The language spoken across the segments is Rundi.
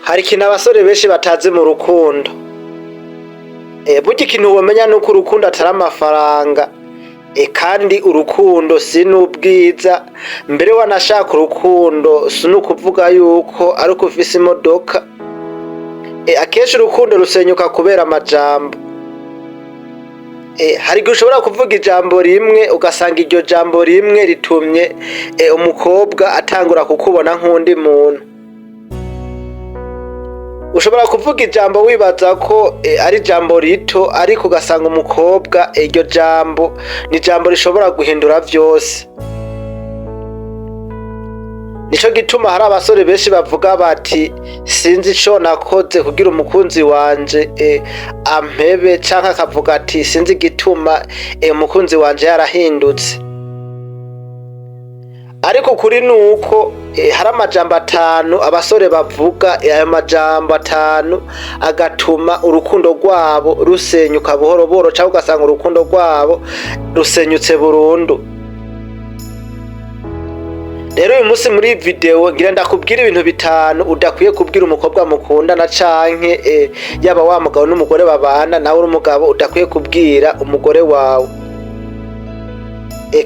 Hari ikintu abasore benshi batazi mu rukundo. Burya ikintu womenya nuko urukundo atari amafaranga, kandi urukundo si n'ubwiza, mbere wanashaka urukundo si n'ukuvuga yuko ari uko ufise imodoka. Akenshi urukundo rusenyuka kubera amajambo. Hari igihe ushobora kuvuga ijambo rimwe, ugasanga iryo jambo rimwe ritumye umukobwa atangura kukubona nk'uwundi muntu. Ushobora kuvuga ijambo wibaza ko ari ijambo rito, ariko ugasanga umukobwa iryo jambo ni ijambo rishobora guhindura vyose. Nico gituma hari abasore benshi bavuga bati: "Sinzi ico nakoze kugira umukunzi wanje ampebe", canke akavuga ati: "Sinzi igituma umukunzi wanje yarahindutse". Ariko ukuri nuko hari amajambo 5 abasore bavuga, ayo majambo 5 agatuma urukundo rwabo rusenyuka buhoro buhoro, canke ugasanga urukundo rwabo rusenyutse burundu. Rero uyu munsi muri iyi video ngira ndakubwira ibintu 5 udakwiye kubwira umukobwa mukundana, canke yaba wa mugabo n'umugore babana, nawe uri umugabo udakwiye kubwira umugore wawe.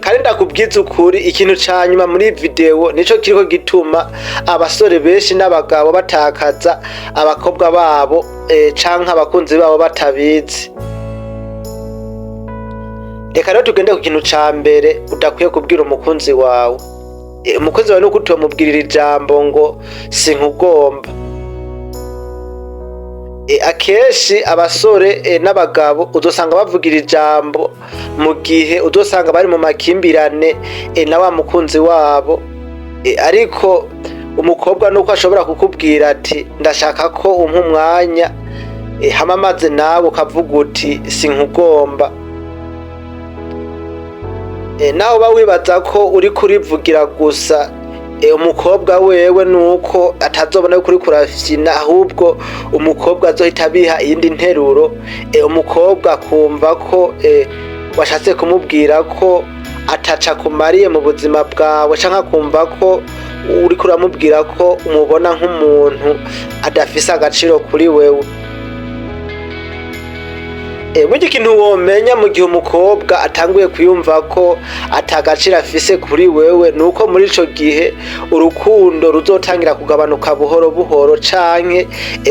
Kandi ndakubwiza ukuri, ikintu ca nyuma muri iyi video nico kiriko gituma abasore benshi n'abagabo batakaza abakobwa babo canke abakunzi babo batabizi. Reka rero tugende ku kintu ca mbere udakwiye kubwira umukunzi wawe. Umukunzi wawe nuko utomubwirira ijambo ngo "sinkugomba". Akenshi abasore n'abagabo uzosanga bavugira ijambo mu gihe uzosanga bari mu makimbirane na wa mukunzi wabo, ariko umukobwa nuko ashobora kukubwira ati: "Ndashaka ko umpa umwanya", hama maze nawe ukavuga uti: "Sinkugomba". Naho uba wibaza ko uriko urivugira gusa, umukobwa wewe nuko atazobona yuko uriko urafyina, ahubwo umukobwa azohita abiha iyindi nteruro, umukobwa akumva ko washatse kumubwira ko ataca akumariye mu buzima bwawe, canke akumva ko uriko uramubwira ko umubona nk'umuntu adafise agaciro kuri wewe. Burya ikintu womenya mu gihe umukobwa atanguye kwiyumva ko ata gaciro afise kuri wewe, nuko muri ico gihe urukundo ruzotangira kugabanuka buhoro buhoro, canke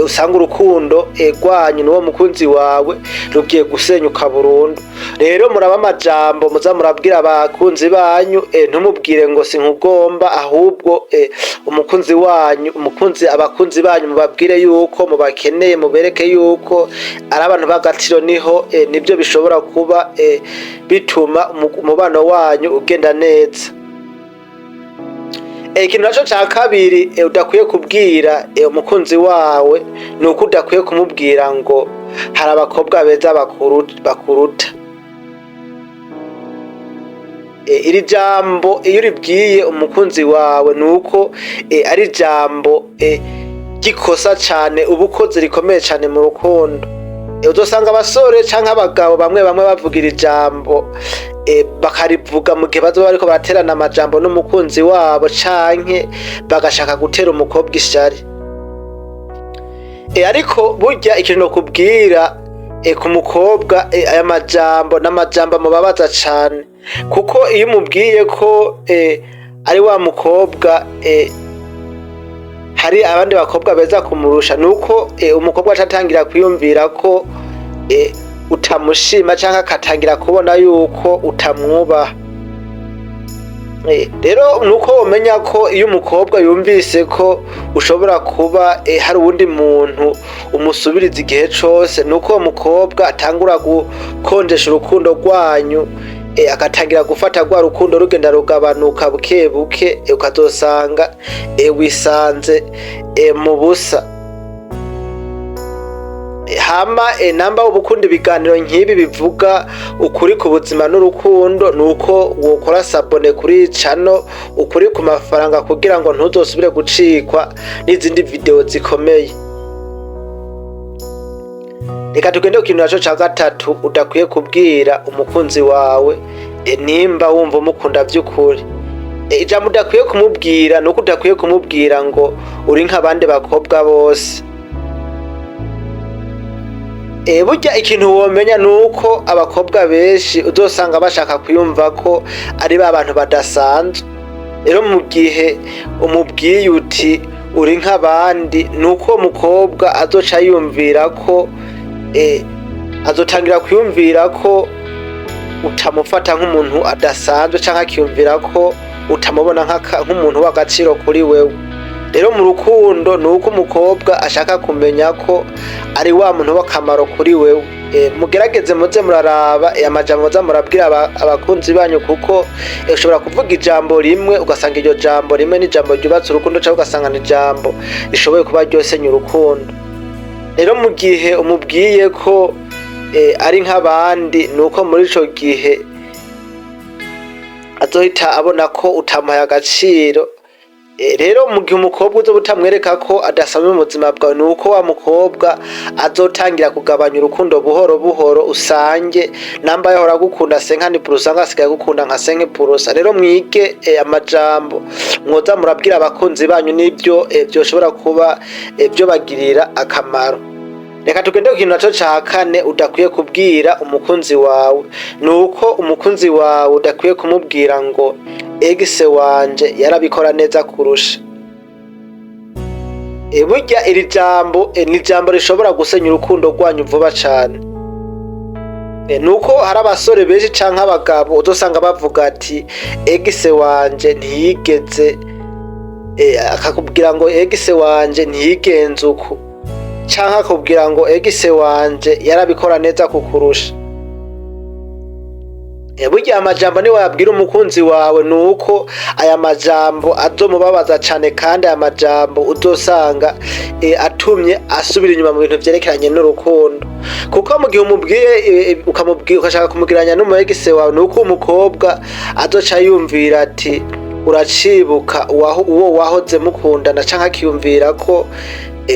usanga urukundo rwanyu n'uwo mukunzi wawe rugiye gusenyuka burundu. Rero muraba amajambo muza murabwira abakunzi banyu, ntumubwire ngo "sinkugomba", ahubwo umukunzi wanyu, umukunzi, abakunzi banyu mubabwire yuko mubakeneye, mubereke yuko ari abantu b'agaciro, niho nibyo bishobora kuba bituma umubano wanyu ugenda neza. Ikintu naco ca kabiri udakwiye kubwira umukunzi wawe ni uko udakwiye kumubwira ngo hari abakobwa beza bakuruta. Iri jambo iyo uribwiye umukunzi wawe, nuko ari ijambo ry'ikosa cane uba ukoze rikomeye cane mu rukundo. Uzosanga abasore canke abagabo bamwe bamwe bavugira ijambo, bakarivuga mu gihe bazoba bariko baraterana amajambo n'umukunzi wabo, canke bagashaka gutera umukobwa ishari. Ariko burya ikintu nokubwira ku mukobwa, aya majambo n'amajambo amubabaza cane, kuko iyo umubwiye ko ari wa mukobwa hari abandi bakobwa beza kumurusha, nuko umukobwa aca atangira kwiyumvira ko utamushima, canke akatangira kubona yuko utamwubaha. Rero nuko womenya ko iyo umukobwa yumvise ko ushobora kuba hari uwundi muntu umusubiriza igihe cose, nuko uwo mukobwa atangura gukonjesha urukundo rwanyu, agatangira gufata rwa rukundo rugenda rugabanuka buke buke, ukazosanga wisanze mu busa. Hama namba uba ukunda ibiganiro nk'ibi bivuga ukuri ku buzima n'urukundo, nuko wokora s'abonner kuri channel Ukuri ku Mafaranga kugira ngo ntuzosubire gucikwa n'izindi video zikomeye. Reka tugende ku kintu naco ca gatatu udakwiye kubwira umukunzi wawe, nimba wumva umukunda vy'ukuri. Ijambo udakwiye kumubwira nuko udakwiye kumubwira ngo uri nk'abandi bakobwa bose. Burya ikintu womenya nuko abakobwa benshi uzosanga bashaka kwiyumva ko ari ba bantu badasanzwe. Rero mu gihe umubwiye uti uri nk'abandi, nuko uwo mukobwa azoca yiyumvira ko azotangira kwiyumvira ko utamufata nk'umuntu adasanzwe, canke akiyumvira ko utamubona nk'umuntu w'agaciro kuri wewe. Rero mu rukundo nuko umukobwa ashaka kumenya ko ari wa muntu w'akamaro kuri wewe. Mugerageze muze muraraba amajambo muza murabwira abakunzi banyu, kuko ushobora kuvuga ijambo rimwe ugasanga iryo jambo rimwe n'ijambo ryubatse urukundo, canke ugasanga ni ijambo rishoboye kuba ryosenya urukundo. Rero mu gihe umubwiye ko ari nk'abandi, nuko muri ico gihe azohita abona ko utamuhaye agaciro. Rero mu gihe umukobwa uzoba utamwereka ko adasanzwe mu buzima bwawe, nuko wa mukobwa azotangira kugabanya urukundo buhoro buhoro, usange namba yahora agukunda 50%, asigaye agukunda nka 5%. Rero mwige amajambo mwoza murabwira abakunzi banyu n'ivyo vyoshobora kuba vyobagirira akamaro. Reka tugende ku kintu naco ca kane udakwiye kubwira umukunzi wawe. Nuko umukunzi wawe udakwiye kumubwira ngo ex wanje yarabikora neza kurusha. Burya iri jambo ni ijambo rishobora gusenya urukundo rwanyu vuba cane. Nuko hari abasore benshi canke abagabo uzosanga bavuga ati ex wanje ntiyigeze, akakubwira ngo ex wanje ntiyigenze uku, canke akakubwira ngo ex wanje yarabikora neza kukurusha. Burya amajambo niwe wayabwira umukunzi wawe, nuko aya majambo azomubabaza cane, kandi aya majambo uzosanga atumye asubira inyuma mu bintu vyerekeranye n'urukundo. Kuko mu gihe umubwiye ukamubwira, ugashaka kumugereranya n'umu ex wawe, nuko umukobwa azoca yumvira ati uracibuka uwo wahoze mukundana, canke akiyumvira ko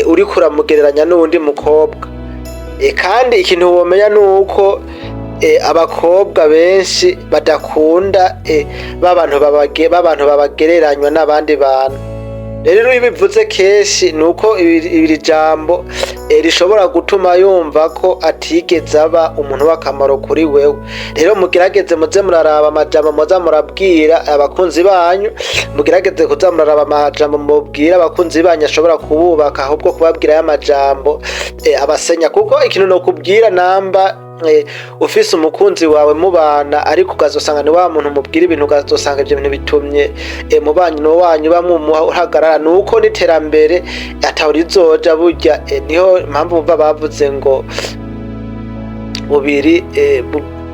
uriko uramugereranya n'uwundi mukobwa. Kandi ikintu womenya nuko abakobwa benshi badakunda ba bantu babagereranywa n'abandi bantu. Rero iyo ubivuze kenshi, nuko iri jambo rishobora gutuma yumva ko atigeze aba umuntu w'akamaro kuri wewe. Rero mugerageze muze muraraba amajambo muza murabwira abakunzi banyu, mugerageze kuza muraraba amajambo mubwira abakunzi banyu ashobora kububaka, ahubwo kubabwira y'amajambo abasenya. Kuko ikintu nokubwira, namba ufise umukunzi wawe mubana, ariko ukazosanga ni wa muntu mubwira ibintu, ukazosanga ivyo bintu bitumye mubanyi wanyu bamuhagarara, nuko n'iterambere ataho rizoja. Burya niho mpamvu bumva bavuze ngo bubiri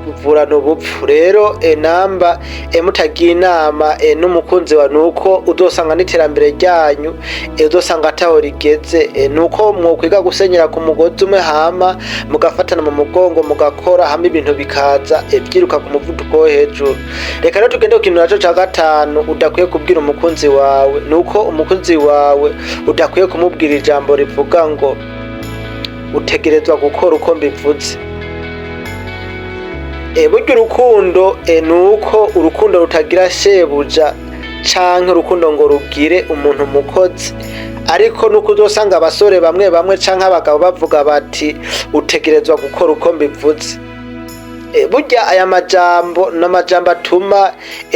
buvurana ubupfu. Rero namba mutagiye inama n'umukunzi wawe, nuko uzosanga n'iterambere ryanyu uzosanga ataho rigeze. Nuko mwokwiga gusenyera ku mugozi umwe, hama mugafatana mu mugongo, mugakora hamwe, ibintu bikaza vyiruka ku muvuduko wo hejuru. Reka rero tugende ku kintu naco ca gatanu udakwiye kubwira umukunzi wawe. Nuko umukunzi wawe udakwiye kumubwira ijambo rivuga ngo utegerezwa gukora uko mbivuze. Burya urukundo nuko urukundo rutagira shebuja canke urukundo ngo rugire umuntu mukozi. Ariko nuko uzosanga abasore bamwe bamwe canke abagabo bavuga bati utegerezwa gukora uko mbivuze. Burya aya majambo ni amajambo atuma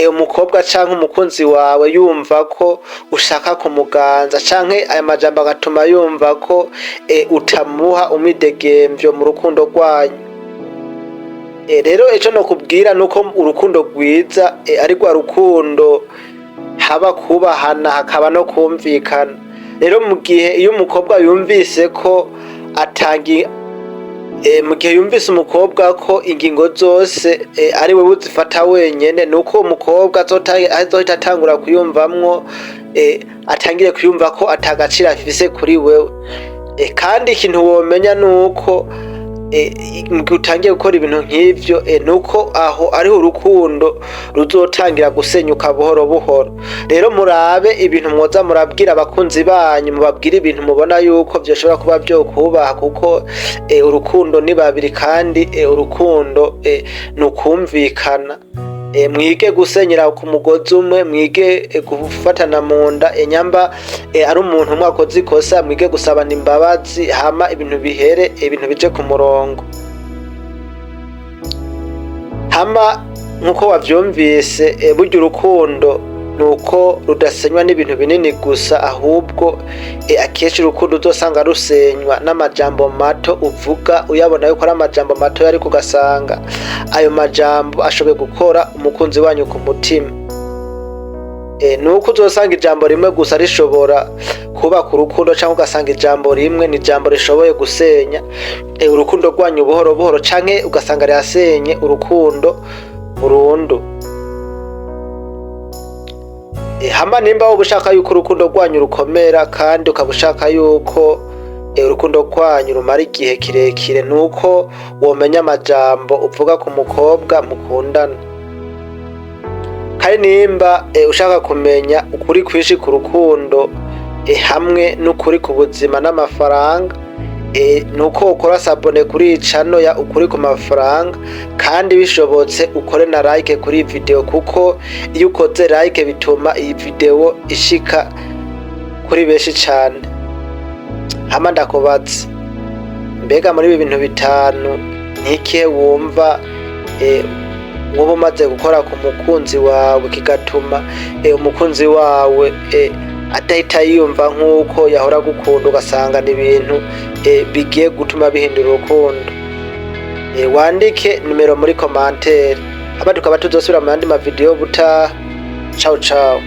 umukobwa canke umukunzi wawe yumva ko ushaka kumuganza, canke aya majambo agatuma yumva ko utamuha umwidegemvyo mu rukundo rwanyu. Rero ico nokubwira nuko urukundo rwiza ari rwa rukundo haba kubahana, hakaba no kumvikana. Rero mu gihe iyo umukobwa yumvise ko atangi mu gihe yumvise umukobwa ko ingingo zose ari wewe uzifata wenyene, nuko uwo mukobwa azohita atangura kwiyumvamwo, atangire kwiyumva ko atagaciro afise kuri wewe. Kandi ikintu womenya nuko mu gihe utangiye gukora ibintu nk'ivyo, nuko aho ariho urukundo ruzotangira gusenyuka buhoro buhoro. Rero murabe ibintu mwoza murabwira abakunzi banyu, mubabwire ibintu mubona yuko vyoshobora kuba vyokubaha, kuko urukundo ni babiri, kandi urukundo ni ukumvikana. Mwige gusenyera ku mugozi umwe, mwige gufatana mu nda. Nyamba ari umuntu umwe akoze ikosa, mwige gusabana imbabazi, hama ibintu bihere, ibintu bije ku murongo. Hama nkuko wavyumvise, burya urukundo nuko rudasenywa n'ibintu binini gusa, ahubwo akenshi urukundo uzosanga rusenywa n'amajambo mato uvuga, uyabona yuko ari amajambo mato, ariko ugasanga ayo majambo ashoboye gukora umukunzi wanyu ku mutima. Nuko uzosanga ijambo rimwe gusa rishobora kubaka urukundo, canke ugasanga ijambo rimwe ni ijambo rishoboye gusenya urukundo rwanyu buhoro buhoro, canke ugasanga rirasenye urukundo burundu. Hama nimba woba ushaka yuko urukundo rwanyu rukomera, kandi ukaba ushaka yuko urukundo rwanyu rumara igihe kirekire, nuko womenya amajambo uvuga ku mukobwa mukundana. Kandi nimba ushaka kumenya ukuri kwinshi ku rukundo hamwe n'ukuri ku buzima n'amafaranga, nuko ukora s'abonner kuri iyi channel ya Ukuri ku Mafaranga, kandi bishobotse ukore na like kuri iyi video, kuko iyo ukoze like bituma iyi video ishika kuri benshi cane. Hama ndakubaza, mbega muri ibi bintu bitanu n'ikihe wumva woba umaze gukora ku mukunzi wawe kigatuma umukunzi wawe adahita yiyumva nk'uko yahora agukunda, ugasanga ni ibintu bigiye gutuma bihindura urukundo? Wandike nimero muri commentaire, hama tukaba tuzosubira mu yandi mavideo butaha. Ciao ciao.